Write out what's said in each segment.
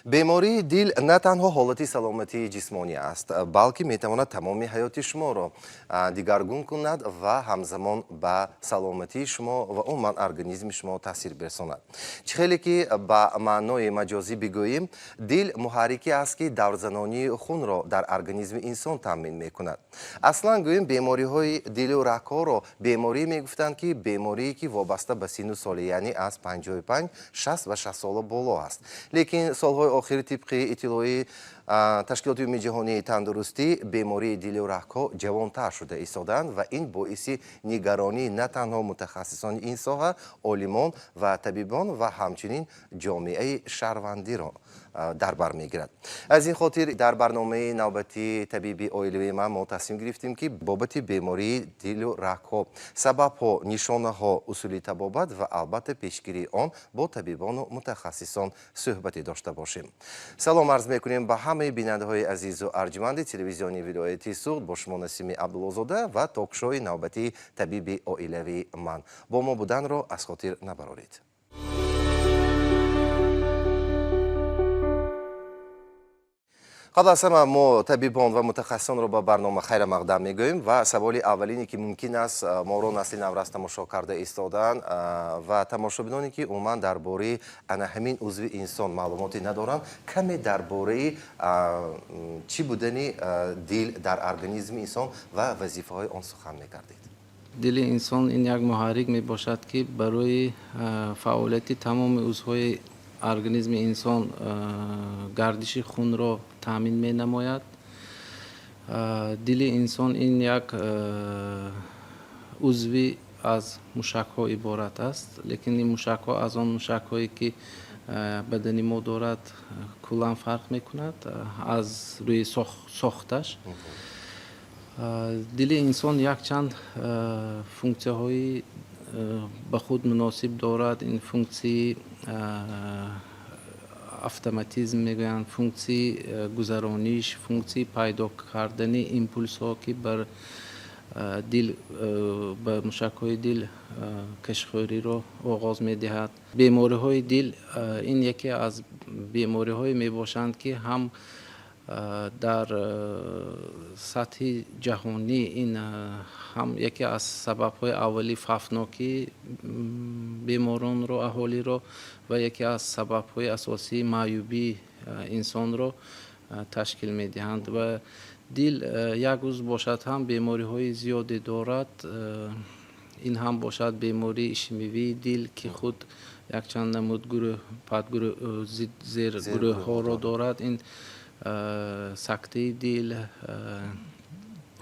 Бемории дил на танҳо ҳолати саломатии ҷисмонӣ аст, балки метавонад тамоми ҳаёти шуморо дигаргун кунад ва ҳамзамон ба саломатии шумо ва умуман организми шумо таъсир бирасонад. Чӣ хеле ки ба маънои маҷозӣ бигӯем, дил муҳаррике аст, ки даврзанонии хунро дар организми инсон таъмин мекунад. Аслан гӯем, бемориҳои дилу рагҳоро беморӣ мегуфтанд, ки беморие ки вобаста ба синну соли, яъне аз 55, 60 ва 60 сола боло аст. Лекин солҳои охир, тибқи иттилои Ташкилоти Умумиҷаҳонии тандурустӣ, бемории дилу рагҳо ҷавонтар шуда истодаанд ва ин боиси нигаронии на танҳо мутахассисони ин соҳа, олимон ва табибон ва ҳамчунин ҷомеаи шаҳрвандиро дар бар мегирад. Аз ин хотир дар барномаи навбатии «Табиби оилавии ман» мо тасмим гирифтем, ки бобати бемории дилу рагҳо, сабабҳо, нишонаҳо, усули табобат ва албатта пешгирии он бо табибону мутахассисон суҳбате дошта бошем. Салом арз мекунем ба ҳамаи бинандаҳои азизу арҷманди телевизиони вилояти Суғд. Бо шумо Насими Абдуллозода ва ток-шоуи навбатии «Табиби оилавии ман». Бо мо буданро аз хотир набароред. Қабл аз ҳама мо табибон ва мутахассисонро ба барнома хайрамақдам мегӯем ва саволи аввалине, ки мумкин аст моро насли наврас тамошо карда истодаанд ва тамошобиноне, ки умуман дар бораи ана ҳамин узви инсон маълумоте надоранд, каме дар бораи чӣ будани дил дар организми инсон ва вазифаҳои он сухан мекардед. Дили инсон ин як муҳаррик мебошад, ки барои фаъолияти тамоми узвҳои организми инсон гардиши хунро таъмин менамояд. Дили инсон ин як узви аз мушакҳо иборат аст, лекин ин мушакҳо аз он мушакҳое, ки бадани мо дорад, куллан фарқ мекунад аз рӯи сохташ. Дили инсон якчанд функсияҳои ба худ муносиб дорад. Ин функсияи автоматизм мегӯянд, функсияи гузарониш, функсияи пайдо кардани импулсҳо, ки бар дил, ба мушакҳои дил кашхӯриро оғоз медиҳад. Бемориҳои дил ин яке аз бемориҳое мебошанд, ки ҳам дар сатҳи ҷаҳонӣ ин ҳам яке аз сабабҳои аввали фавтнокии беморонро, аҳолиро ва яке аз сабабҳои асосии маъюбии инсонро ташкил медиҳанд. Ва дил як узв бошад ҳам, бемориҳои зиёде дорад. Ин ҳам бошад бемории ишемивии дил, ки худ якчанд намуд гурӯҳ, подгурӯҳ, зергурӯҳҳоро дорад. Ин сактаи дил,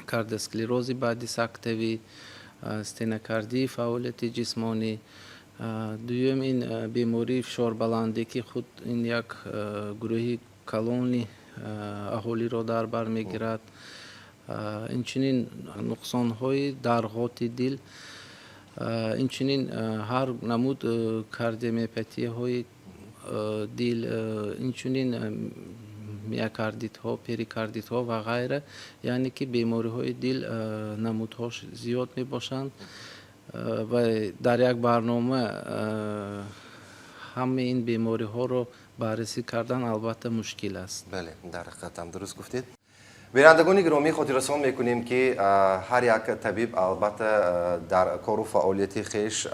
кардиосклерози баъди сактавӣ, стенокардии фаъолияти ҷисмонӣ. Дуюм ин бемории фишорбаландӣ, ки худ ин як гурӯҳи калони аҳолиро дар бар мегирад. Инчунин нуқсонҳои дарғоти дил, инчунин ҳар намуд кардиомиопатияҳои дил, инчунин миокардитҳо, перикардитҳо ва ғайра. Яъне ки бемориҳои дил намудҳош зиёд мебошанд ва дар як барнома ҳамаи ин бемориҳоро баррасӣ кардан албатта мушкил аст. Бале, дар ҳақиқатам дуруст гуфтед. Бинандагони гиромӣ, хотиррасон мекунем, ки ҳар як табиб албатта дар кору фаъолияти хеш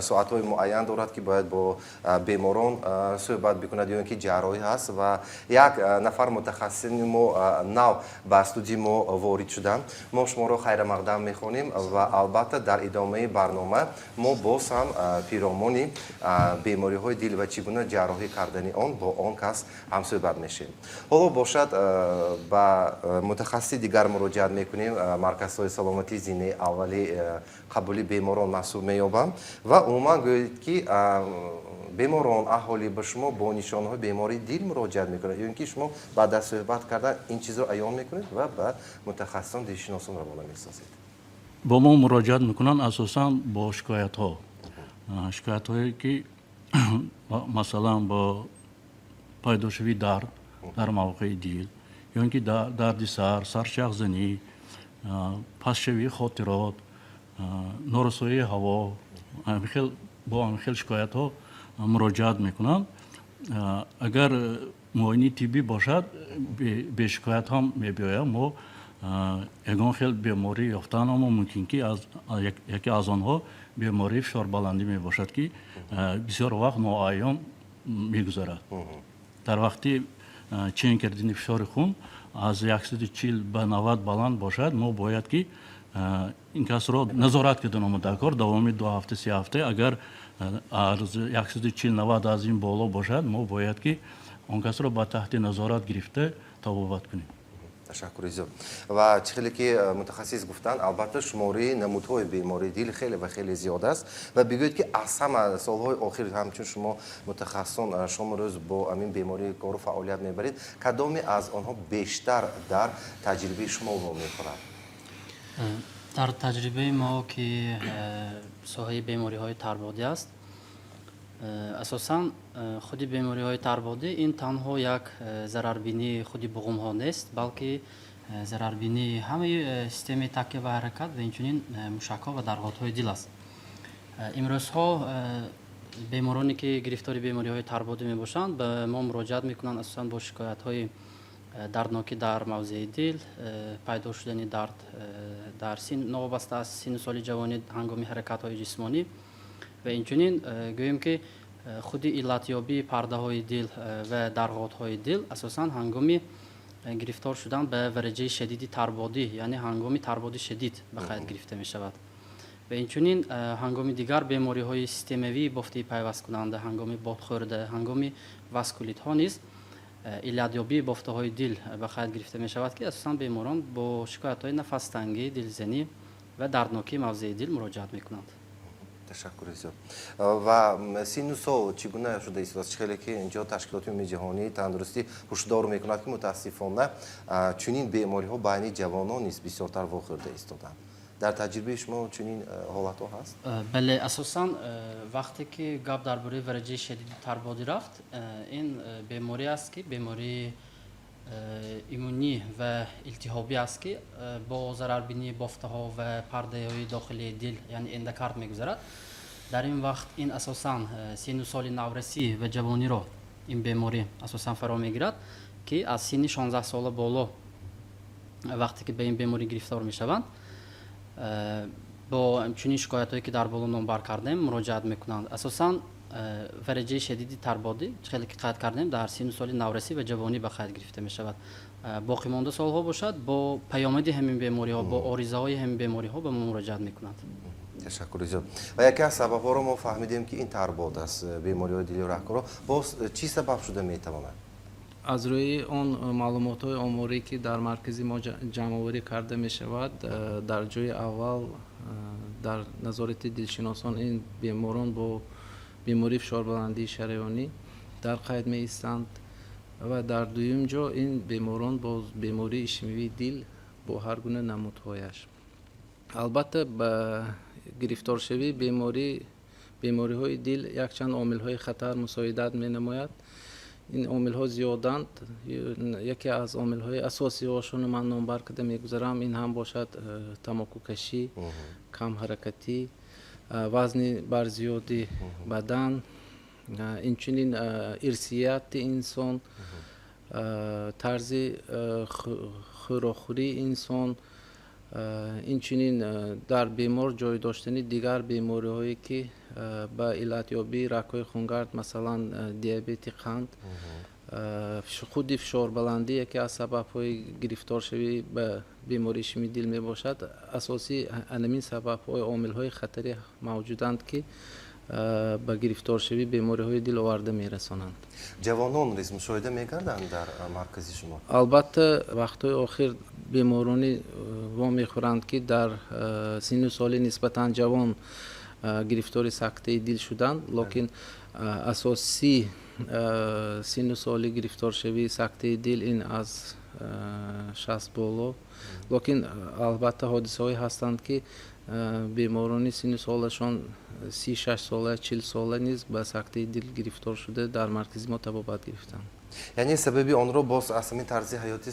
соатҳои муайян дорад, ки бояд бо беморон суҳбат бикунад ё ин ки ҷарроҳӣ ҳаст. Ва як нафар мутахассисини мо нав ба студияи мо ворид шуданд. Мо шуморо хайрамақдам мехонем ва албатта дар идомаи барнома мо боз ҳам пиромони бемориҳои дил ва чӣ гуна ҷарроҳӣ кардани он бо он кас ҳамсӯҳбат мешавем. Ҳоло бошад, ба мутахассиси дигар муроҷиат мекунем. Марказҳои саломатии зинаи аввали қабули беморон маҳсуб меёбанд ва умуман гӯед, ки беморон, аҳолӣ ба шумо бо нишонаҳои бемории дил муроҷиат мекунанд ё ин ки шумо баъд аз суҳбат кардан ин чизро аён мекунед ва ба мутахассисон, дилшиносон равона месозед? Бо мо муроҷиат мекунанд асосан бо шикоятҳо, шикоятҳое ки масалан бо пайдошавии дард дар мавқеи дил ё ин ки дарди сар, сарчахзанӣ, пастшавии хотирот, норасоии ҳаво, бо ҳамин хел шикоятҳо муроҷиат мекунанд. Агар Муоини тиббӣ бошад, бешикоят ҳам мебиёяд. Мо ягон хел беморӣ ёфтан ҳам мумкин, ки яке аз онҳо бемории фишорбаландӣ мебошад, ки бисёр вақт ноаён мегузарад. Дар вақти чен кардани фишори хун аз 140 ба 90 баланд бошад, мо бояд ки ин касро назорат кардан дар кор давоми 2 ҳафта, 3 ҳафта. Агар аз 140, 90 аз ин боло бошад, мо бояд ки он касро ба таҳти назорат гирифта табобат кунем. Ташаккури зиёд. Ва чӣ хеле ки мутахассис гуфтанд, албатта, шумораи намудҳои бемории дил хеле ва хеле зиёд аст. Ва бигӯед, ки аз ҳама солҳои охир, ҳамчун шумо мутахассисон шому рӯз бо ҳамин бемории кору фаъолият мебаред, кадоме аз онҳо бештар дар таҷрибаи шумо вомехӯрад? Дар таҷрибаи мо, ки соҳаи бемориҳои тарбодӣ аст, асосан худи бемориҳои тарбодӣ ин танҳо як зарарбинии худи буғумҳо нест, балки зарарбинии ҳамаи системаи такя ва ҳаракат ва инчунин мушакҳо ва дарғотҳои дил аст. Имрӯзҳо бемороне, ки гирифтори бемориҳои тарбодӣ мебошанд, ба мо муроҷиат мекунанд асосан бо шикоятҳои дарднокӣ дар мавзеи дил, пайдо шудани дард дар син, новобаста аз синну соли ҷавонӣ, ҳангоми ҳаракатҳои ҷисмонӣ. Ва инчунин гӯем, ки худи иллатёбии пардаҳои дил ва дарғотҳои дил асосан ҳангоми гирифтор шудан ба вараҷаи шадиди тарбодӣ, яъне ҳангоми тарбоди шадид ба қайд гирифта мешавад. Ва инчунин ҳангоми дигар бемориҳои системавии бофтаи пайвасткунанда, ҳангоми бодхӯрда, ҳангоми васкулитҳо низ иллатёбии бофтаҳои дил ба қайд гирифта мешавад, ки асосан беморон бо шикоятҳои нафастангӣ, дилзанӣ ва дарднокии мавзеи дил муроҷиат мекунанд. Ташаккури зиёд. Ва синну сол чӣ гуна шуда истодааст? Чӣ хеле ки инҷо Ташкилоти Умумии Ҷаҳонии Тандурустӣ ҳушдор мекунад, ки мутаассифона чунин бемориҳо байни ҷавонон низ бисёртар вохӯрда истоданд. Дар таҷрибаи шумо чунин ҳолатҳо ҳаст? Бале, асосан вақте ки гап дар бораи вараҷаи шадиди тарбодӣ рафт, ин беморӣ аст, ки бемории иммунӣ ва илтиҳобӣ аст, ки бо зарарбинии бофтаҳо ва пардаҳои дохилии дил, яъне эндокард, мегузарад. Дар ин вақт ин асосан синну соли наврасӣ ва ҷавониро ин беморӣ асосан фаро мегирад, ки аз синни 16 сола боло вақте ки ба ин беморӣ гирифтор мешаванд, бо чунин шикоятҳое, ки дар боло номбар кардем, муроҷиат мекунанд. Асосан вараҷаи шадиди тарбодӣ, хеле ки қайд кардем, дар синну соли наврасӣ ва ҷавонӣ ба қайд гирифта мешавад. Боқимонда солҳо бошад, бо паёмади ҳамин бемориҳо, бо оризаҳои ҳамин бемориҳо ба мо муроҷиат мекунанд. Ташаккури зиёд. Ва яке аз сабабҳоро мо фаҳмидем, ки ин тарбод аст, бемориҳои дилию раҳкоро. Боз чӣ сабаб шуда метавонад? Аз рӯи он маълумотҳои оморӣ, ки дар маркази мо ҷамъоварӣ карда мешавад, дар ҷои аввал дар назорати дилшиносон ин беморон бо бемории фишорбаландии шараёнӣ дар қайд меистанд ва дар дуюм ҷо ин беморон бо бемории ишемивии дил бо ҳар гуна намудҳояш. Албатта, ба гирифторшавии бемориҳои дил якчанд омилҳои хатар мусоидат менамояд. Ин омилҳо зиёданд. Яке аз омилҳои асосиҳошонро ман номбар карда мегузарам. Ин ҳам бошад тамокукашӣ, камҳаракатӣ, вазни барзиёди бадан, инчунин ирсияти инсон, тарзи хӯрокхӯрии инсон, инчунин дар бемор ҷой доштани дигар бемориҳое, ки ба иллатёбии рагҳои хунгард, масалан, диабети қанд, худи фишорбаландӣ яке аз сабабҳои гирифторшавӣ ба бемории ишемии дил мебошад. Асосӣ анамин сабабҳои омилҳои хатаре мавҷуданд, ки ба гирифторшавии бемориҳои дил оварда мерасонанд. Ҷавонон низ мушоҳида мекарданд дар маркази шумо? Албатта, вақтҳои охир беморони вомехӯранд, ки дар синну соли нисбатан ҷавон гирифтори сактаи дил шуданд, лекин асосӣ синну соли гирифторшавии сактаи дил ин аз 60 боло. Лекин албатта, ҳодисаҳое ҳастанд, ки беморони синну солашон 36 сола, 40 сола низ ба сактаи дил гирифтор шуда, дар маркази мо табобат гирифтанд. Яъне сабаби онро боз аз ҳамин тарзи ҳаёти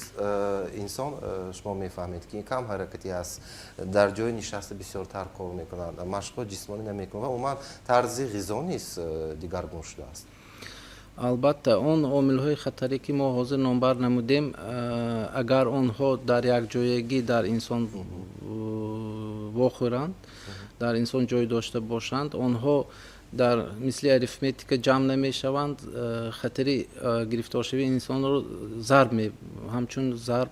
инсон шумо мефаҳмед, ки кам ҳаракатӣ аст, дар ҷои нишаста бисёртар кор мекунанд, машқҳои ҷисмонӣ намекунанд ва умуман тарзи ғизо низ дигаргун шудааст. Албатта, он омилҳои хатаре, ки мо ҳозир номбар намудем, агар онҳо дар якҷоягӣ дар инсон вохӯранд, дар инсон ҷой дошта бошанд, онҳо дар мисли арифметика ҷамъ намешаванд, хатари гирифторшавии инсонро зарб, ҳамчун зарб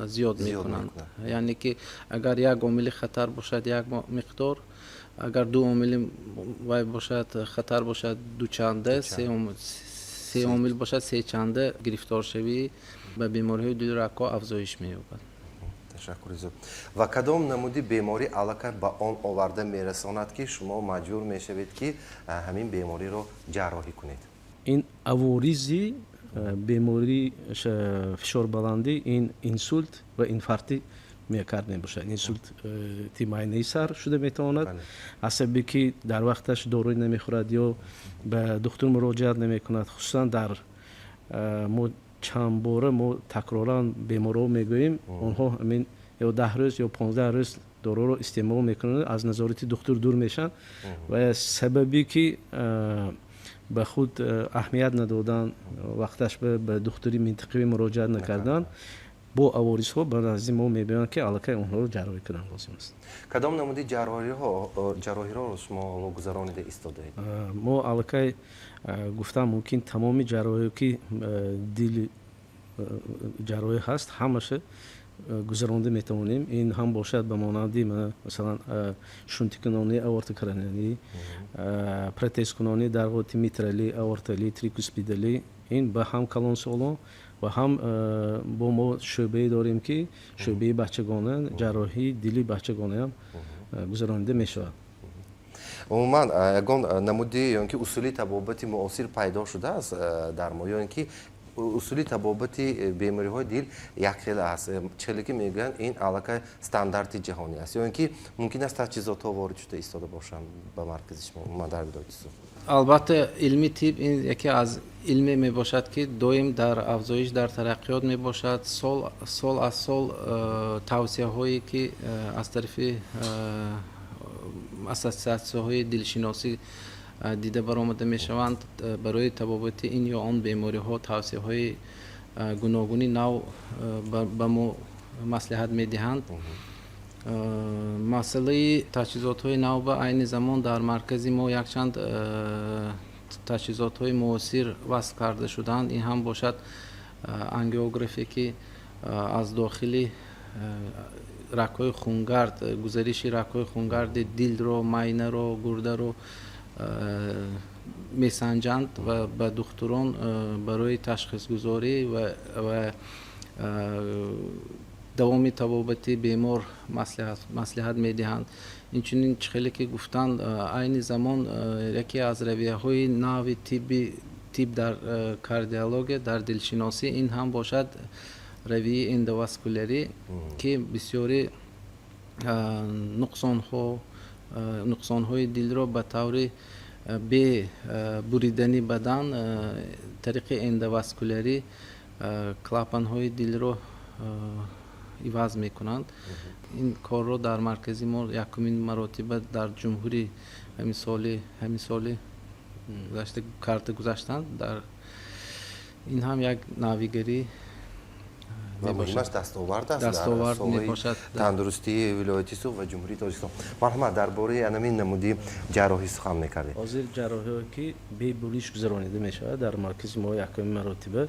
зиёд мекунанд. Яъне ки агар як омили хатар бошад, як миқдор, агар ду омили вай бошад, хатар бошад, дучанда, се омил бошад, сечанда гирифторшавӣ ба бемориҳои дилу рагҳо афзоиш меёбад. Ташаккури зиёд. Ва кадом намуди беморӣ аллакай ба он оварда мерасонад, ки шумо маҷбур мешавед, ки ҳамин бемориро ҷарроҳӣ кунед? Ин аворизи бемории фишорбаландӣ ин инсулт ва инфаркти миокард мебошад. Инсулти майнаи сар шуда метавонад, асабе ки дар вақташ дорӯй намехӯрад ё ба духтур муроҷиат намекунад. Хусусан дар мо чанд бора мо такроран беморҳо мегӯем, онҳо ҳамин ё 10 рӯз ё 15 рӯз доруро истеъмол мекунанд, аз назорати духтур дур мешаванд ва сабаби ки ба худ аҳамият надодан, вақташ ба духтури минтақавӣ муроҷиат накардан, бо аворизҳо ба назди мо мебиёянд, ки аллакай онҳоро ҷарроҳӣ кардан лозим аст. Кадом намуди ҷарроҳиро шумо ҳоло гузаронида истодаед? Мо аллакай, гуфтам мумкин, тамоми ҷарроҳие ки дили ҷарроҳӣ ҳаст, ҳамаша гузаронда метавонем. Ин ҳам бошад ба монанди, масалан, шунтикунонии аортокоронарӣ, протезкунонии дарғоти митралӣ, аорталӣ, трикуспидалӣ, ин ба ҳам калонсолон ва ҳам бо мо шӯъбае дорем, ки шӯъбаи бачагона, ҷарроҳии дили бачагонаам гузаронида мешавад. Умуман, ягон намуди ё ки усули табобати муосир пайдо шудааст дар мо, ё ин ки усули табобати бемориҳои дил якхела аст, челе ки мегӯянд, ин аллакай стандарти ҷаҳонӣ аст, ё ин ки мумкин аст таҷҳизотҳо ворид шуда истода бошанд ба маркази шумо, умуман дар вилояти Суғд? Албатта, илми тиб ин яке аз илме мебошад, ки доим дар афзоиш, дар тараққиёт мебошад. Сол аз сол тавсияҳое, ки аз тарафи ассотсиатсияҳои дилшиносӣ дида баромада мешаванд, барои табобати ин ё он бемориҳо тавсияҳои гуногуни нав ба мо маслиҳат медиҳанд. Масъалаи таҷҳизотҳои нав, ба айни замон дар маркази мо якчанд таҷҳизотҳои муосир васл карда шудаанд. Ин ҳам бошад ангиографе, ки аз дохили рагҳои хунгард, гузариши рагҳои хунгарди дилро, майнаро, гурдаро месанҷанд ва ба духтурон барои ташхисгузорӣ ва давоми табобати бемор маслиҳат медиҳанд. Инчунин, чӣ хеле ки гуфтанд, айни замон яке аз равияҳои нави тиб дар кардиология, дар дилшиносӣ, ин ҳам бошад равияи эндоваскулярӣ, ки бисёри нуқсонҳои дилро ба таври бе буридани бадан, тариқи эндоваскулярӣ клапанҳои дилро иваз мекунанд. Ин корро дар маркази мо якумин маротиба дар ҷумҳурӣ ҳамин соли гузашта карда гузаштанд. Дар ин ҳам як навигарӣ. Ва муҳимаш, дастовард аст. Дастовард мебошад. Тандурустии вилояти Суғд ва Ҷумҳурии Тоҷикистон. Марҳамат, дар бораи анамин намуди ҷарроҳӣ сухан мекардед. Ҳозир ҷарроҳие ки бебуриш гузаронида мешавад дар маркази мо якуми маротиба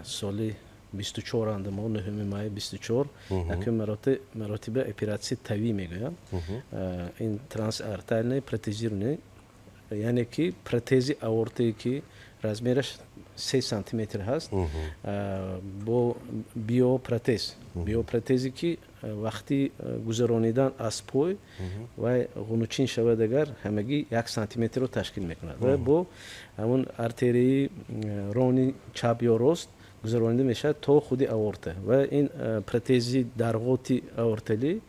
соли 24 анда мо 9 май 24 якуми маротиба оператсия ТАВИ мегӯянд, ин трансаортальное протезирование, яъне ки протези аортае, ки размераш 3 сантиметр ҳаст, бо биопротез, биопротезе ки вақти гузаронидан аз пой вай ғунучин шавад агар, ҳамагӣ 1 сантиметрро ташкил мекунад ва бо ҳамун артерияи рони чап ё рост гузаронида мешавад то худи аорта. Ва ин протези дарғоти аорталӣ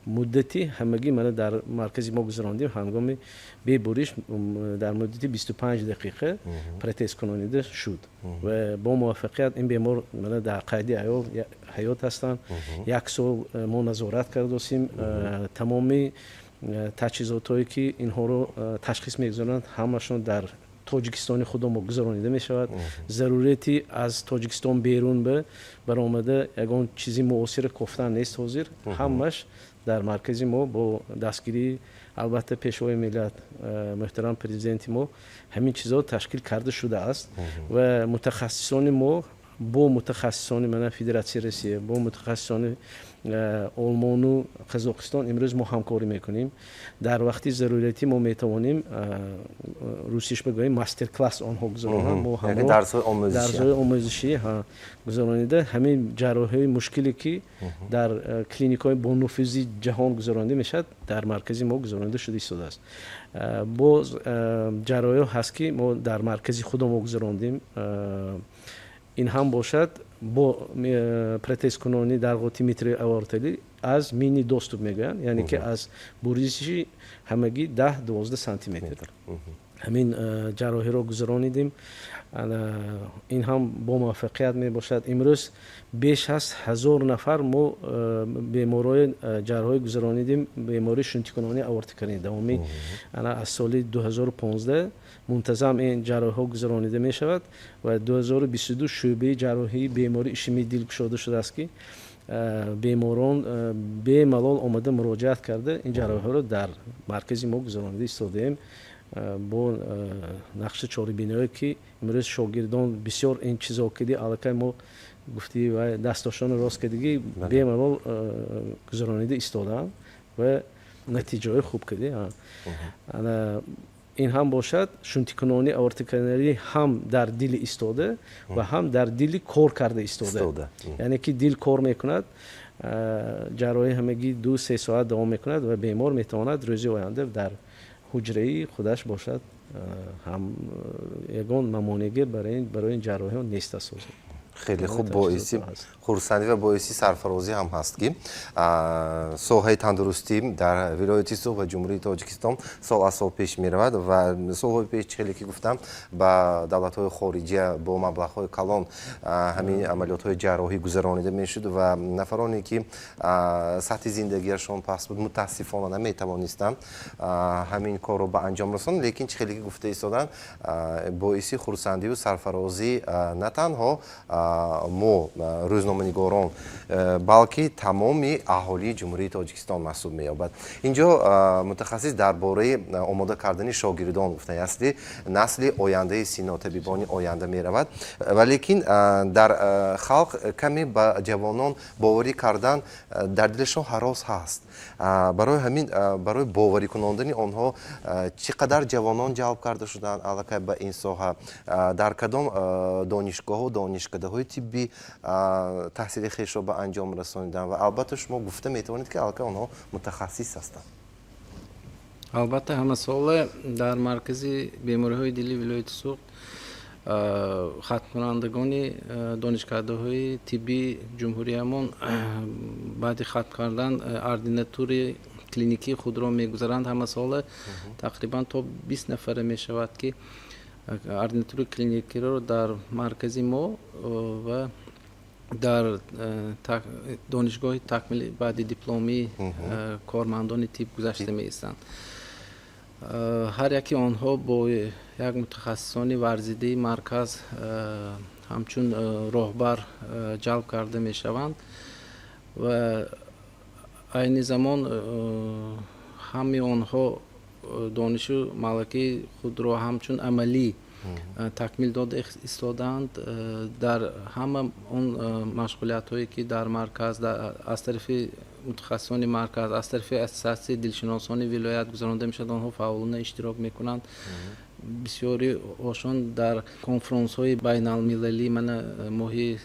муддати ҳамагӣ, мана, дар маркази мо гузарондем, ҳангоми бебуриш дар муддати 25 дақиқа протез кунонида шуд ва бо муваффақият ин бемор, мана, дар қайди ҳаёт ҳастанд. Як сол мо назорат кардосем. Тамоми таҷҳизотҳое, ки инҳоро ташхис мегузоранд, ҳамашон дар Тоҷикистони худо мо гузаронида мешавад. Зарурияти аз Тоҷикистон берун ба баромада ягон чизи муосира кофтан нест. Ҳозир ҳамаш дар маркази мо бо дастгирии, албатта, Пешвои миллат, муҳтарам Президенти мо ҳамин чизҳо ташкил карда шудааст ва мутахассисони мо бо мутахассисони мана Федератсияи Россия, бо мутахассисони Олмону Қазоқистон имрӯз мо ҳамкорӣ мекунем. Дар вақти заруриятӣ мо метавонем, русиш бигӯем, мастер-класс онҳо гузаронанд, мо дарсҳои омӯзишӣ гузаронида, ҳамин ҷарроҳиҳои мушкиле, ки дар клиникаҳои бонуфузи ҷаҳон гузаронида мешавад, дар маркази мо гузаронида шуда истодааст. Боз ҷарроҳиҳо ҳаст, ки мо дар маркази худо мо гузарондем. Ин ҳам бошад бо протезкунонӣ дарғоти митри аорталӣ аз мини доступ мегӯянд, яъне ки аз буриши ҳамагӣ 10-12 сантиметр ҳамин ҷарроҳиро гузаронидем. Ин ҳам бо муваффақият мебошад. Имрӯз беш аз 1000 нафар мо беморои ҷарроҳӣ гузаронидем, бемории шунтикунонии аортикарини давомӣ. Аз соли 2015 мунтазам ин ҷарроҳиҳо гузаронида мешавад ва 2022 шӯъбаи ҷарроҳии бемории ишемии дил кушода шудааст, ки беморон бемалол омада, муроҷиат карда, ин ҷарроҳиҳоро дар маркази мо гузаронида истодаем бо нақши чорабиниҳое, ки имрӯз шогирдон бисёр ин чизо киди аллакай мо гуфтӣ ва дастошонро рост кардагӣ, бемалол гузаронида истодаанд ва натиҷаҳои хуб кардӣ. Ин ҳам бошад шунтикунонии аортиканари ҳам дар дили истода ва ҳам дар дили кор карда истода, яъне ки дил кор мекунад. Ҷарроҳӣ ҳамагӣ 2-3 соат давом мекунад ва бемор метавонад рӯзи оянда дар ҳуҷраи худаш бошад. Ҳам ягон мамонеъе барои ин ҷарроҳиҳо нест асосан. Хеле хуб, боиси хурсандӣ ва боиси сарфарозӣ ҳам ҳаст, ки соҳаи тандурустӣ дар вилояти Суғд ва Ҷумҳурии Тоҷикистон сол аз сол пеш меравад. Ва солҳои пеш, хеле ки гуфтам, ба давлатҳои хориҷия бо маблағҳои калон ҳамин амалиётҳои ҷарроҳӣ гузаронида мешуд ва нафароне, ки сатҳи зиндагиашон паст буд, мутаассифона, наметавонистанд ҳамин корро ба анҷом расонанд. Лекин чӣ хеле ки гуфта истоданд, боиси хурсандиву сарфарозӣ на танҳо мо, рӯзноманигорон, балки тамоми аҳолии Ҷумҳурии Тоҷикистон маҳсуб меёбад. Инҷо мутахассис дар бораи омода кардани шогирдон гуфтанд, асли насли ояндаи сино, табибони оянда меравад. Валекин дар халқ каме ба ҷавонон боварӣ кардан дар дилашон ҳарос ҳаст. Барои ҳамин, барои боварӣ кунондани онҳо, чӣ қадар ҷавонон ҷалб карда шуданд аллакай ба ин соҳа, дар кадом донишгоҳу донишкадаҳои тиббӣ таҳсили хешро ба анҷом расониданд ва албатта шумо гуфта метавонед, ки аллакай онҳо мутахассис ҳастанд? Албатта, ҳамасола дар маркази бемориҳои дили вилояти Суғд хатмкунандагони донишкадаҳои тиббии ҷумҳуриямон баъди хатм кардан ординатури клиникии худро мегузаранд. Ҳамасола тақрибан то 20 нафара мешавад, ки ординатури клиникиро дар маркази мо ва дар донишгоҳи такмили баъди дипломии кормандони тиб гузашта меистанд. Ҳар яки онҳо бо як мутахассисони варзидаи марказ ҳамчун роҳбар ҷалб карда мешаванд ва айни замон ҳамаи онҳо донишу малакаи худро ҳамчун амалӣ такмил дода истодаанд. Дар ҳама он машғулиятҳое, ки дар марказ аз тарафи мутахассисони марказ, аз тарафи ассотсиатсияи дилшиносони вилоят гузаронида мешавад, онҳо фаъолона иштирок мекунанд. Бисёриҳошон дар конфронсҳои байналмилалӣ, мана моҳи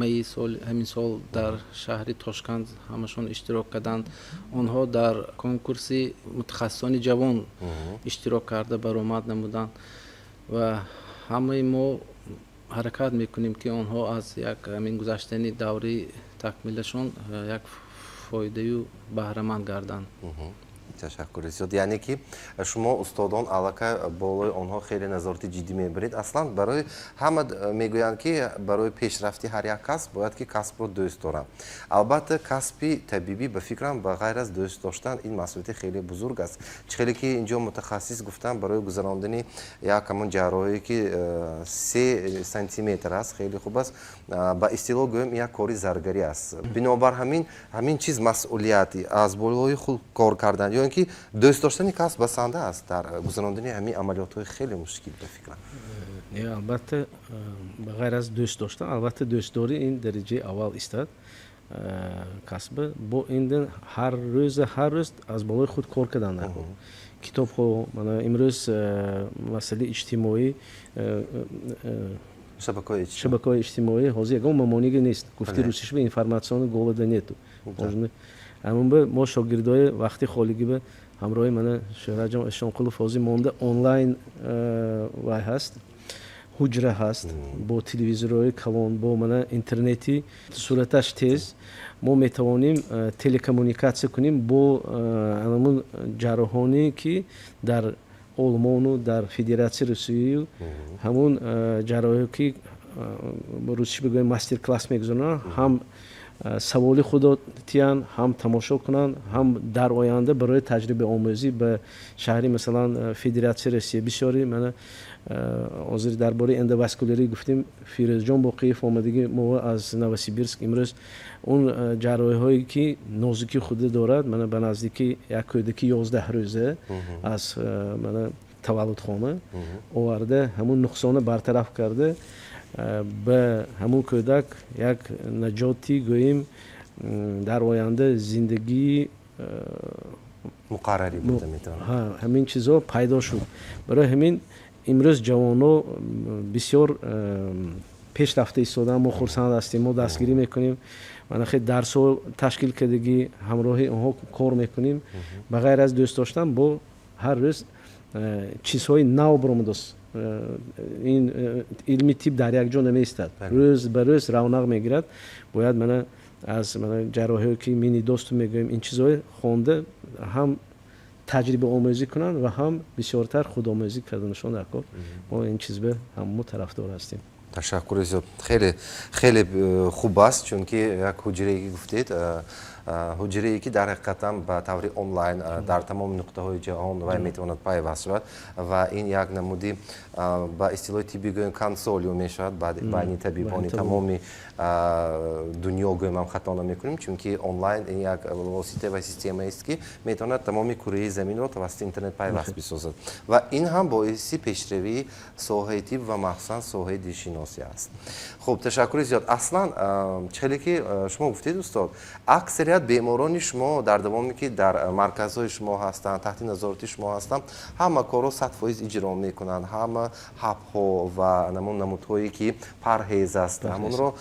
майи соли ҳамин сол дар шаҳри Тошканд ҳамашон иштирок карданд. Онҳо дар конкурси мутахассисони ҷавон иштирок карда, баромад намуданд ва ҳамаи мо ҳаракат мекунем, ки онҳо аз як ҳамин гузаштани давраи такмилашон як фоидаю баҳраманд гарданд. Ташаккури зиёд. Яъне ки шумо устодон аллакай болои онҳо хеле назорати ҷиддӣ мебаред. Аслан барои ҳама мегӯянд, ки барои пешрафти ҳар як касб бояд ки касбро дӯст доранд. Албатта, касби табибӣ, ба фикрам, ба ғайр аз дӯст доштан, ин масъулияти хеле бузург аст. Чӣ хеле ки инҷо мутахассис гуфтанд, барои гузарондани як ҳамон ҷарроҳие, ки 3 сантиметр аст, хеле хуб аст, ба истилоҳ гӯем, як кори заргарӣ аст. Бинобар ҳамин чиз масъулият, аз болои худ кор кардан ё ин ки дӯст доштани касб басанда аст дар гузарондани ҳамин амалиётҳои хеле мушкил, ба фикрам. Не, албатта, ба ғайр аз дӯст доштан, албатта, дӯстдорӣ ин дараҷаи аввал истад касба. Бо ин ҳар рӯза, ҳар рӯз аз болои худ кор кардан даркор, китобҳо. Мана имрӯз масъалаи иҷтимоӣ, шабакаҳои иҷтимоӣ, ҳозир ягон мамониге нест. Гуфти русишба, информационного голода нету. Ҳамон ба мо шогирдои вақти холигӣ ба ҳамроҳи мана Шӯҳратҷон Эшонқулов ҳозир монда онлайн вай ҳаст, ҳуҷра ҳаст бо телевизорҳои калон, бо мана интернети сураташ тез. Мо метавонем телекоммуникатсия кунем бо ҳамон ҷарроҳоне, ки дар Олмону дар Федератсияи Русияю, ҳамон ҷарроҳе, ки русиш бигӯем, мастер класс мегузаронанд, ҳам саволи худо тиянд, ҳам тамошо кунанд, ҳам дар оянда барои таҷрибаомӯзӣ ба шаҳри, масалан, Федератсияи Россия бисёре. Мана ҳозир дар бораи эндоваскулярӣ гуфтем, Фирӯзҷон Боқиев омадагӣ мо аз Новосибирск. Имрӯз он ҷарроҳиҳое, ки нозукии худа дорад, мана ба наздики як кӯдаки 11 рӯза аз мана таваллудхона оварда, ҳамун нуқсона бартараф карда, ба ҳамун кӯдак як наҷоти, гӯем, дар оянда зиндагии муқаррарӣ буда метавонад. Ҳамин чизҳо пайдо шуд. Барои ҳамин имрӯз ҷавонҳо бисёр пешрафта истодаанд. Мо хурсанд ҳастем, мо дастгирӣ мекунем. Мана хел дарсҳо ташкил кардагӣ, ҳамроҳи онҳо кор мекунем. Ба ғайр аз дӯст доштан, бо ҳар рӯз чизҳои нав баромадааст. Ин илми тиб дар як ҷо намеистад, рӯз ба рӯз равнақ мегирад. Бояд мана аз ҷарроҳиҳое, ки мини-доступ мегӯем, ин чизҳое хонда, ҳам таҷрибаомӯзӣ кунанд ва ҳам бисёртар худомӯзӣ карданашон дар кор. Мо ин чиз ба ҳамамо тарафдор ҳастем. Ташаккури зиёд. Хеле хеле хуб аст, чунки як ҳуҷрае, ки гуфтед, ҳуҷрае, ки дар ҳақиқатан ба таври онлайн дар тамоми нуқтаҳои ҷаҳон вай метавонад пайваст шавад ва ин як намуди, ба истилоҳи тиббӣ гӯем, консилиум мешавад байни табибони тамоми дунё, гӯем ҳам хато намекунем, чунки онлайн ин як восита ва системаест, ки метавонад тамоми кураи заминро тавассути интернет пайваст бисозад ва ин ҳам боиси пешравии соҳаи тиб ва махсусан соҳаи дилшиносӣ аст. Хуб, ташаккури зиёд. Аслан чӣ хеле ки шумо гуфтед, устод, аксарият беморони шумо дар давоме, ки дар марказҳои шумо ҳастанд, таҳти назорати шумо ҳастанд, ҳама корро 100% иҷро мекунанд, ҳама ҳабҳо ва намудҳое, ки парҳез аст, ҳамонро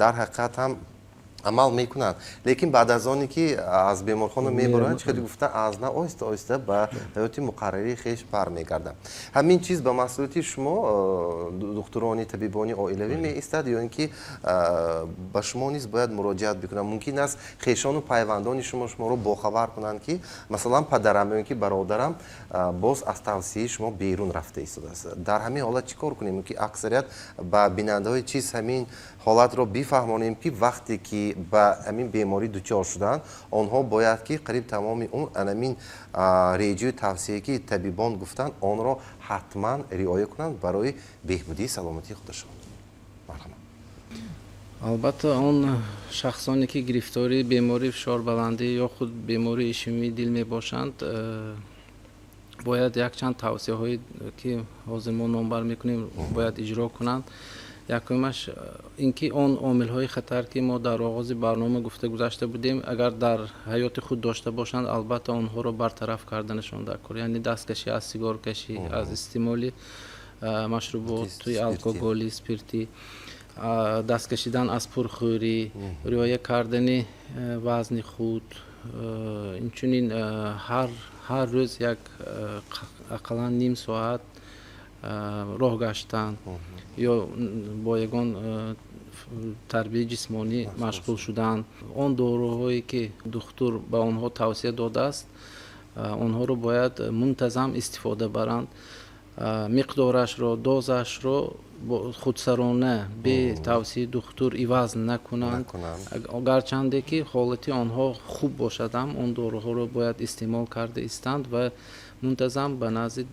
дар ҳақиқат ҳам амал мекунанд. Лекин баъд аз оне ки аз беморхона мебароянд, чӣ хеле гуфта, аз нав оҳиста оҳиста ба ҳаёти муқаррарии хеш бармегарданд. Ҳамин чиз ба масъулияти шумо, духтурони табибони оилавӣ, меистад ё ин ки ба шумо низ бояд муроҷиат бикунанд? Мумкин аст, хешону пайвандони шумо шуморо бохабар кунанд, ки масалан падарам ё ин ки бародарам боз аз тавсияи шумо берун рафта истодааст. Дар ҳамин ҳолат чӣ кор кунем, ки аксарият ба бинандаҳои чиз ҳамин ҳолатро бифаҳмонем, ки вақте ки ба ҳамин беморӣ дучор шуданд, онҳо бояд ки қариб тамоми умр анамин реҷаю тавсияе, ки табибон гуфтанд, онро ҳатман риоя кунанд барои беҳбудии саломатии худашон? Марҳамат. Албатта, он шахсоне, ки гирифтори бемории фишорбаландӣ ё худ бемории ишемии дил мебошанд, бояд якчанд тавсияҳое, ки ҳозир мо номбар мекунем, бояд иҷро кунанд. Якумаш ин ки он омилҳои хатар, ки мо дар оғози барнома гуфта гузашта будем, агар дар ҳаёти худ дошта бошанд, албатта, онҳоро бартараф карданашон дар кор, яъне дасткашӣ аз сигоркашӣ, аз истеъмоли машруботи алкоголӣ, спиртӣ, даст кашидан аз пурхӯрӣ, риоя кардани вазни худ, инчунин ҳар рӯз як ақаллан ним соат роҳ гаштан ё бо ягон тарбияи ҷисмонӣ машғул шудан, он доруҳое, ки духтур ба онҳо тавсия додааст. Онҳоро бояд мунтазам истифода баранд, миқдорашро, дозашро худсарона, бе тавсияи духтур иваз накунанд. Гарчанде ки ҳолати онҳо хуб бошад ҳам, он доруҳоро бояд истеъмол карда истанд ва мунтазам ба назди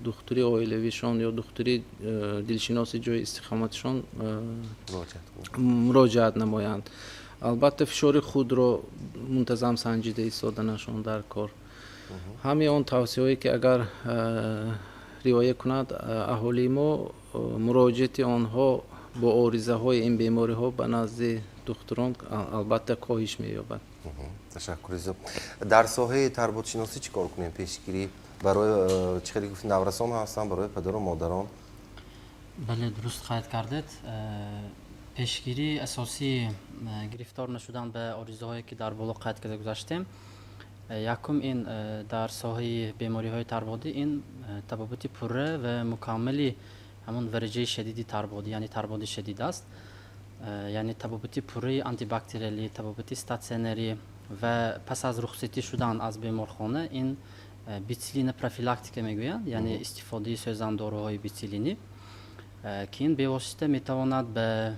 духтури оилавишон ё духтури дилшиноси ҷои истиқоматашон муроҷиат намоянд. Албатта, фишори худро мунтазам санҷида истоданашон дар кор. Ҳамаи он тавсияҳое ки агар риоя кунад аҳолии мо, муроҷиати онҳо бо оризаҳои ин бемориҳо ба назди духтурон, албатта, коҳиш меёбад. Ташаккури зиёд. Дар соҳаи тарботшиносӣ чӣ кор кунем? Пешгирӣ барои, чӣ хеле гуфти, наврасон ҳастанд, барои падару модарон. Бале, дуруст қайд кардед. Пешгирии асосии гирифтор нашудан ба оризаҳое, ки дар боло қайд карда гузаштем, якум ин дар соҳаи бемориҳои тарбодӣ ин табобати пурра ва мукаммали ҳамон вараҷаи шадиди тарбодӣ, яъне тарбоди шадид аст, яъне табобати пурраи антибактериалӣ, табобати статсионарӣ ва пас аз рухсатӣ шудан аз беморхона ин бициллина профилактика мегӯянд, яъне истифодаи сӯзандоруҳои бициллинӣ, ки ин бевосита метавонад ба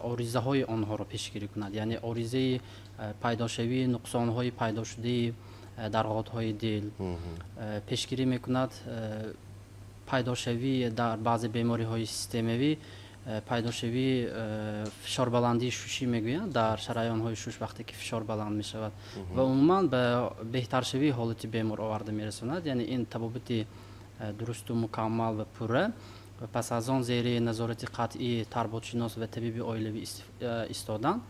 оризаҳои онҳоро пешгирӣ кунад, яъне оризаи пайдошавии нуқсонҳои пайдошудаи дарғотҳои дил пешгирӣ мекунад, пайдошавии дар баъзе бемориҳои системавӣ пайдошавии фишорбаландии шушӣ мегӯянд, дар шараёнҳои шуш вақте ки фишор баланд мешавад, ва умуман ба беҳтаршавии ҳолати бемор оварда мерасонад. Яъне ин табобати дурусту мукаммал ва пурра ва пас аз он зери назорати қатъии тарботшинос ва табиби оилавӣ истодан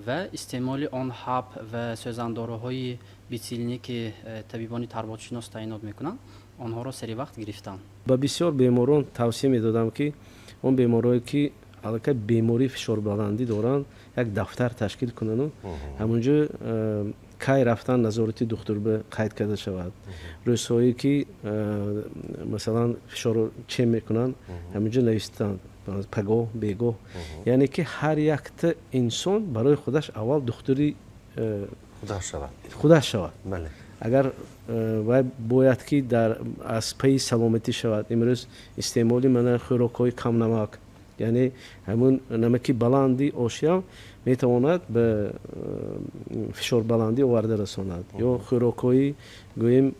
ва истеъмоли он ҳаб ва сӯзандоруҳои бициллинӣ, ки табибони тарботшинос таъйинот мекунанд, онҳоро сари вақт гирифтан. Ба бисёр беморон тавсия медодам, ки он беморое, ки аллакай бемории фишорбаландӣ доранд, як дафтар ташкил кунану ҳамонҷо кай рафтан назорати духтур ба қайд карда шавад, рӯзҳое ки масалан фишорро чен мекунанд, ҳамонҷо навистанд, пагоҳ, бегоҳ, яъне ки ҳар якта инсон барои худаш аввал духтури худаш шавад. Агар вай бояд ки дар аз пайи саломатӣ шавад. Имрӯз истеъмоли мана хӯрокҳои камнамак, яъне ҳамун намаки баланди ошиам метавонад ба фишорбаландӣ оварда расонад, ё хӯрокҳои, гӯем,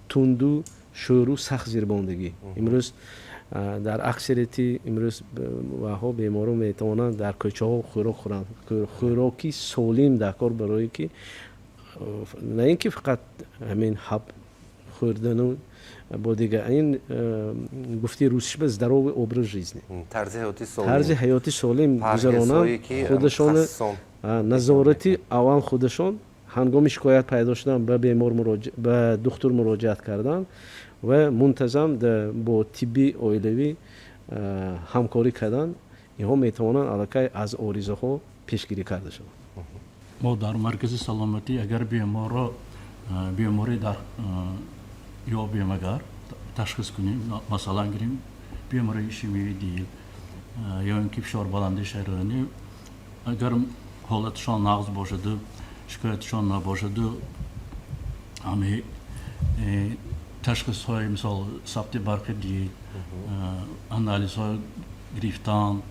тунду шӯру сахт зирбондагӣ. Имрӯз дар аксарияти имрӯз ваҳо беморон метавонанд дар кӯчаҳо хӯрок хӯранд. Хӯроки солим дар кор, барое ки на ин ки фақат ҳамин ҳаб хӯрдану бо дигар ин гуфти русиш ба здоровый образ жизни, тарзи ҳаёти солим гузаронанд. Худашон назорати аввал худашон, ҳангоми шикоят пайдо шудан ба бемор, ба духтур муроҷиат кардан ва мунтазам бо тибби оилавӣ ҳамкорӣ кардан, инҳо метавонанд аллакай аз оризаҳо пешгирӣ карда шаванд. Мо дар маркази саломатӣ агар беморро беморӣ дар ёбем, агар ташхис кунем, масалан гирем, бемории ишемияи дил ё ин ки фишорбаландии шараёнӣ, агар ҳолаташон нағз бошаду шикояташон набошаду, ҳами ташхисҳои, мисол, сабти барқи дил, анализҳо гирифтан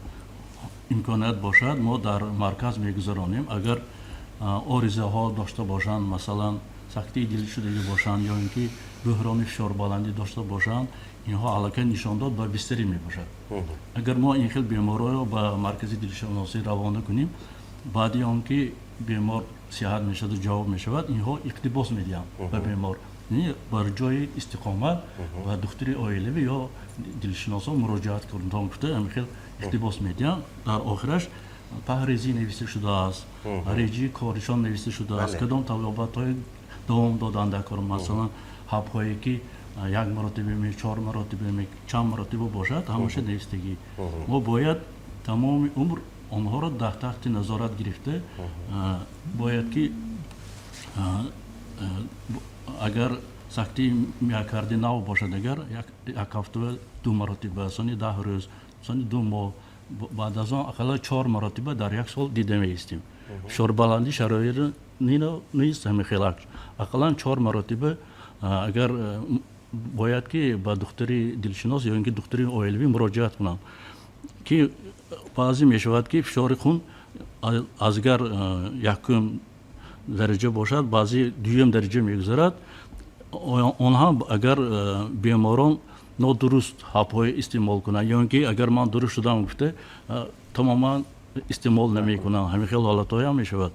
имконият бошад, мо дар марказ мегузаронем. Агар оризаҳо дошта бошанд, масалан, сактаи дил шудагӣ бошанд ё ин ки бӯҳрони фишорбаландӣ дошта бошанд, инҳо аллакай нишондод ба бистарӣ мебошад. Агар мо ин хел беморҳоро ба маркази дилшиносӣ равона кунем, баъди он ки бемор сиҳат мешаваду ҷавоб мешавад, инҳо иқтибос медиҳанд ба бемор бар ҷои истиқомат ва духтури оилавӣ ё дилшиносо муроҷиат кунтон гуфта, ҳамин хел иқтибос медиҳанд. Дар охираш паҳрезӣ нависта шудааст, реҷаи коришон нависта шудааст, кадом табобатҳои давом додан дар кор, масалан, ҳабҳое ки як маротиба, чор маротиба, чанд маротиба бошад, ҳамаша навистагӣ. Мо бояд тамоми умр онҳоро дар таҳти назорат гирифта бояд, ки агар сактаи миокарди нав бошад, агар як ҳафта ду маротиба, сони 10 рӯз, сони 2 моҳ, баъд аз он ақалла чор маротиба дар як сол дида меистем. Фишорбаландӣ шароитро низ ҳамин хел, ақаллан 4 маротиба агар бояд ки ба духтури дилшинос ё ин ки духтури оилавӣ муроҷиат кунанд, ки баъзе мешавад, ки фишори хун азгар якум дараҷа бошад, баъзе дуюм дараҷа мегузарад. Он ҳам агар беморон нодуруст ҳабҳои истеъмол кунанд ё ин ки агар ман дуруст шудам гуфта, тамоман истеъмол намекунам. Ҳамин хел ҳолатҳое ҳам мешавад.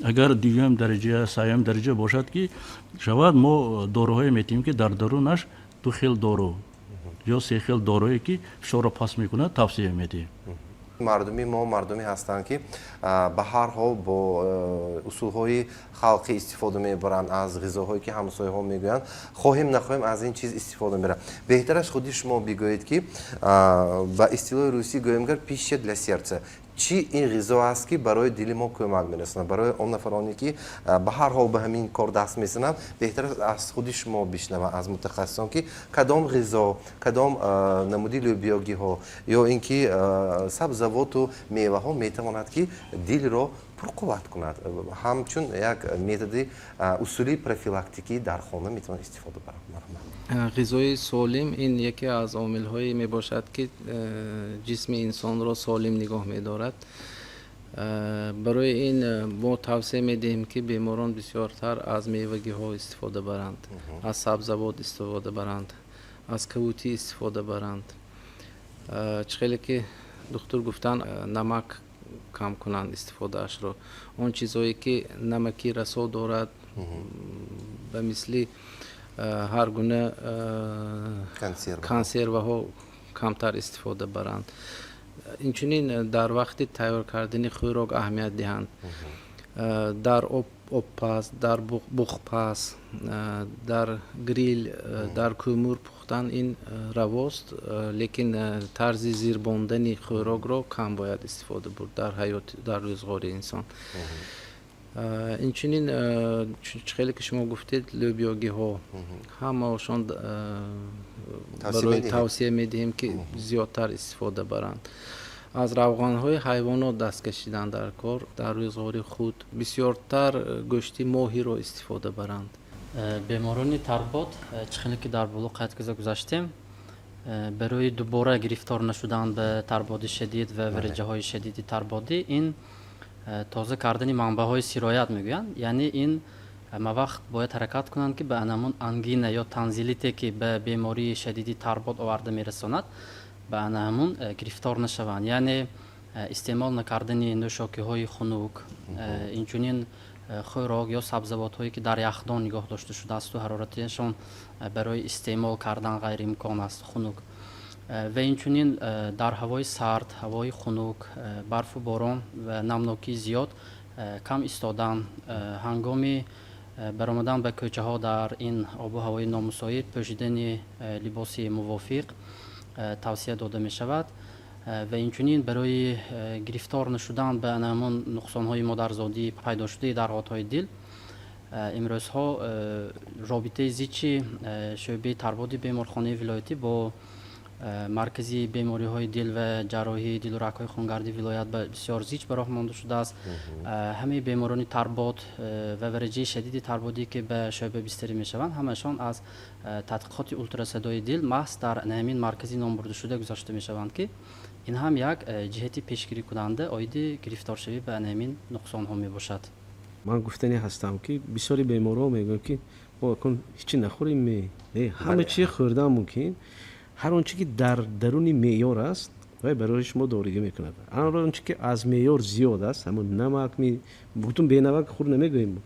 Агар дуюм дараҷа, сеюм дараҷа бошад, ки шавад, мо доруҳое метиҳем, ки дар дарунаш ду хел дору ё се хел доруе, ки фишорро паст мекунад, тавсия медиҳем. Мардуми мо мардуме ҳастанд, ки ба ҳар ҳол бо усулҳои халқӣ истифода мебаранд, аз ғизоҳое, ки ҳамсояҳо мегӯянд, хоҳем нахоҳем, аз ин чиз истифода мебаранд. Беҳтараш худи шумо бигӯед, ки ба истилоҳи русӣ гӯем гар, пища для сердца, чӣ ин ғизо аст, ки барои дили мо кӯмак мерасонад? Барои он нафароне, ки ба ҳар ҳол ба ҳамин кор даст мезананд, беҳтар аст аз худи шумо бишнаванд, аз мутахассисон, ки кадом ғизо, кадом намуди лӯбиёгиҳо ё ин ки сабзавоту меваҳо метавонад, ки дилро пурқувват кунад, ҳамчун як методи усули профилактикӣ дар хона метавонад истифода барад. Марҳамат. Ғизои солим ин яке аз омилҳое мебошад, ки ҷисми инсонро солим нигоҳ медорад. Барои ин мо тавсия медиҳем, ки беморон бисёртар аз мевагиҳо истифода баранд, аз сабзавот истифода баранд, аз кавутӣ истифода баранд. Чӣ хеле ки духтур гуфтанд, намак кам кунанд истифодаашро. Он чизҳое, ки намаки расо дорад, ба мисли ҳар гуна консерваҳо, камтар истифода баранд. Инчунин дар вақти тайёр кардани хӯрок аҳамият диҳанд, дар обпаз, дар буғпаз, дар грил, дар кӯмур пухтан ин равост, лекин тарзи зирбондани хӯрокро кам бояд истифода бурд дар ҳаёт, дар рӯзғори инсон. Инчунин, чӣ хеле ки шумо гуфтед, лӯбиёгиҳо ҳамаошон барои тавсия медиҳем, ки зиёдтар истифода баранд. Аз равғанҳои ҳайвонот даст кашидан дар кор, дар рӯзғори худ бисёртар гӯшти моҳиро истифода баранд. Беморони тарбод, чӣ хеле ки дар боло қайд карда гузаштем, барои дубора гирифтор нашудан ба тарбоди шадид ва вараҷаҳои шадиди тарбодӣ, ин тоза кардани манбаъҳои сироят мегӯянд. Яъне ин ҳамавақт бояд ҳаракат кунанд, ки ба анамун ангина ё танзилите, ки ба бемории шадиди тарбод оварда мерасонад, ба анаҳамун гирифтор нашаванд. Яъне истеъмол накардани нӯшокиҳои хунук, инчунин хӯрок ё сабзавотҳое, ки дар яхдон нигоҳ дошта шудаасту ҳарораташон барои истеъмол кардан ғайриимкон аст, хунук, ва инчунин дар ҳавои сард, ҳавои хунук, барфу борон ва намнокии зиёд кам истодан, ҳангоми баромадан ба кӯчаҳо дар ин обу ҳавои номусоид пӯшидани либоси мувофиқ тавсия дода мешавад. Ва инчунин барои гирифтор нашудан ба ҳамон нуқсонҳои модарзодӣ пайдошудаи дарғотҳои дил, имрӯзҳо робитаи зичи шӯъбаи тарбоди беморхонаи вилоятӣ бо маркази бемориҳои дил ва ҷарроҳии дилу рагҳои хунгарди вилоят бисёр зич ба роҳ монда шудааст. Ҳамаи беморони тарбод ва вараҷаи шадиди тарбодӣ, ки ба шӯъба бистарӣ мешаванд, ҳамашон аз тадқиқоти ултрасадои дил маҳз дар ҳамин маркази номбурдашуда гузашта мешаванд, ки ин ҳам як ҷиҳати пешгирикунанда оиди гирифторшавӣ ба ҳамин нуқсонҳо мебошад. Ман гуфтанӣ ҳастам, ки бисёри беморҳо мегӯянд, ки мо акун ҳечи нахӯрем. Не, ҳама чи хӯрдан мумкин. Ҳар он чи ки дар даруни меъёр аст, вай барои шумо доригӣ мекунад. Ҳар он чи ки аз меъёр зиёд аст, ҳамон намакми бутун, бенамак хур намегӯем,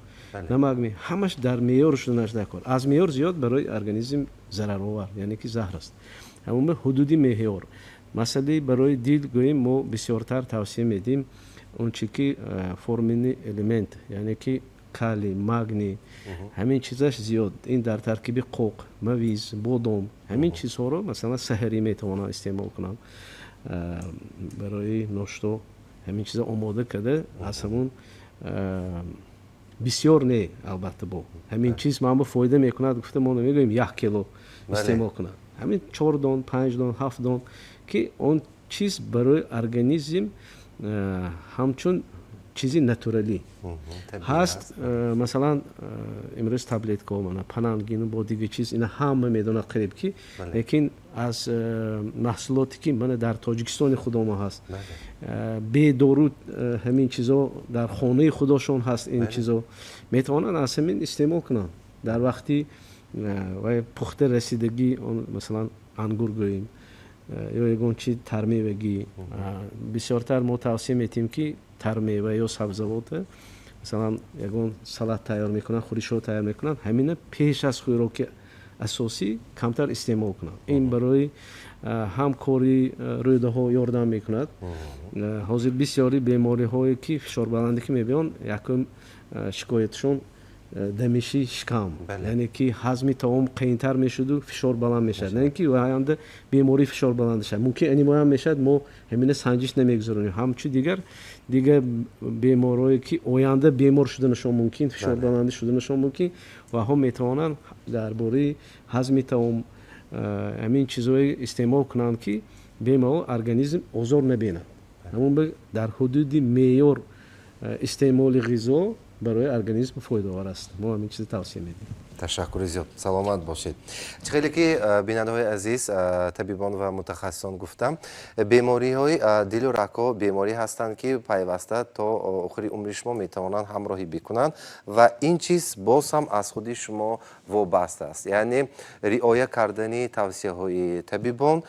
намакми, ҳамаш дар меъёр шуданаш дар кор. Аз меъёр зиёд барои организм зараровар, яъне ки заҳр аст. Ҳамон ҳудуди меъёр. Масъалаи барои дил гӯем, мо бисёртар тавсия медиҳем он чи ки форменный элемент, яъне ки калий, магний, ҳамин чизаш зиёд. Ин дар таркиби қоқ, мавиз, бодом, ҳамин чизҳоро, масалан, саҳарӣ метавонанд истеъмол кунанд. Барои ношто ҳамин чиза омода карда, аз ҳамун бисёр не, албатта. Бо ҳамин чиз манба фоида мекунад гуфта, мо намегӯем 1 кило истеъмол кунад. Ҳамин чор дон, панҷ дон, ҳафт дон, ки он чиз барои организм ҳамчун Чизи натуралӣ ҳаст. Масалан, имрӯз таблеткаҳо, мана панангину бо дигар чиз, ина ҳама медонад қариб ки, лекин аз маҳсулоте ки мана дар Тоҷикистони худомо ҳаст, бедору, ҳамин чизо дар хонаи худошон ҳаст, ин чизо метавонанд аз ҳамин истеъмол кунанд дар вақти вай пухта расидагӣ. Масалан, ангур гӯем ё ягон чи тармевагӣ, бисёртар мо тавсия метиҳем, ки тармева ё сабзавота, масалан, ягон салат тайёр мекунанд, хӯришҳо тайёр мекунанд, ҳамина пеш аз хӯроки асосӣ камтар истеъмол кунанд. Ин барои ҳам кори рӯдаҳо ёрдам мекунад. Ҳозир бисёри бемориҳое ки фишорбаландӣ ки мебиёнд, якум шикоятшон дамиши шикам, яъне ки ҳазми таом қийинтар мешуду фишор баланд мешавад. На ин ки оянда бемории фишор баланд мешавад, мумкин анемоям мешавад. Мо ҳамина санҷиш намегузаронем. Ҳамчун дигар беморое ки оянда бемор шуданашон мумкин, фишорбаландӣ шуданашон мумкин, ваҳо метавонанд дар бораи ҳазми таом ҳамин чизҳое истеъмол кунанд, ки бемалол организм озор набинад. Ҳамон дар ҳудуди меъёр истеъмоли ғизо барои организм фоидаовар аст. Мо ҳамин чизро тавсия медиҳем. Ташаккури зиёд, саломат бошед. Чӣ хеле ки, бинандаҳои азиз, табибон ва мутахассисон гуфтам, бемориҳои дилу рагҳо беморӣ ҳастанд, ки пайваста то охири умри шумо метавонанд ҳамроҳӣ бикунанд ва ин чиз боз ҳам аз худи шумо вобаста аст, яъне риоя кардани тавсияҳои табибон,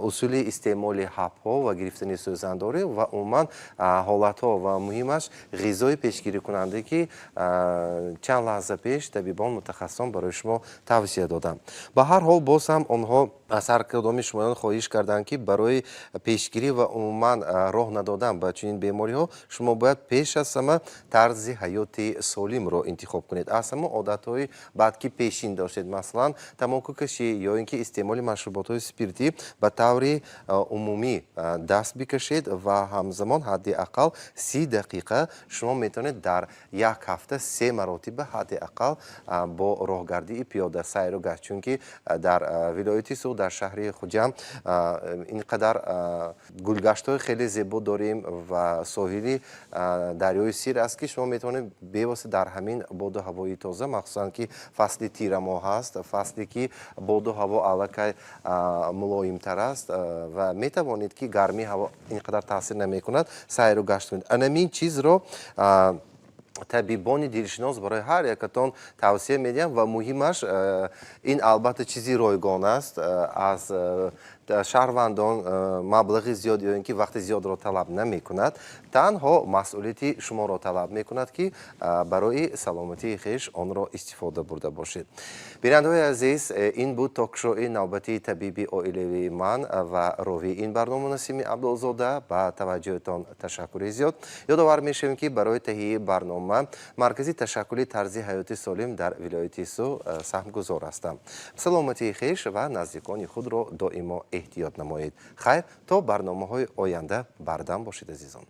усули истеъмоли ҳабҳо ва гирифтани сӯзандорӣ ва умуман ҳолатҳо ва муҳимаш ғизои пешгирикунанда, ки чанд лаҳза пеш табибон, мутахассисон барои шумо тавсия доданд. Ба ҳар ҳол, боз ҳам онҳо аз ҳар кадоми шумоён хоҳиш карданд, ки барои пешгирӣ ва умуман роҳ надодан ба чунин бемориҳо шумо бояд пеш аз ҳама тарзи ҳаёти солимро интихоб кунед. Аз ҳама одатҳои бад, ки пешин доштед, масалан, тамокукашӣ ё ин ки истеъмоли машруботҳои спиртӣ, ба таври умумӣ даст бикашед ва ҳамзамон ҳадди ақал 30 дақиқа шумо метавонед дар як ҳафта се маротиба ҳадди ақал бо роҳгардии пиёда сайру гашт, чунки дар вилояти Суғд, дар шаҳри Хуҷанд ин қадар гулгаштҳои хеле зебо дорем ва соҳили дарёи Сир аст, ки шумо метавонед бевосита дар ҳамин боду ҳавои тоза, махсусан ки фасли тирамоҳ аст, фасле ки боду ҳаво аллакай мулоимтар аст ва метавонед, ки гармии ҳаво ин қадар таъсир намекунад, сайру гашт кунед. Анамин чизро табибони дилшинос барои ҳар якатон тавсия медиҳам ва муҳимаш, ин албатта чизи ройгон аст, аз шаҳрвандон маблағи зиёд ё ин ки вақти зиёдро талаб намекунад, танҳо масъулияти шуморо талаб мекунад, ки барои саломатии хеш онро истифода бурда бошед. Бинандаҳои азиз, ин буд ток-шоуи навбатии табиби оилавии ман ва ровии ин барнома Насими Абдулзода. Ба таваҷҷӯҳатон ташаккури зиёд. Ёдовар мешавем, ки барои таҳияи барнома Маркази ташаккули тарзи ҳаёти солим дар вилояти Суғд саҳмгузор ҳастам. Саломатии хеш ва наздикони худро доимо эҳтиёт намоед. Хайр, то барномаҳои оянда бардам бошед, азизон.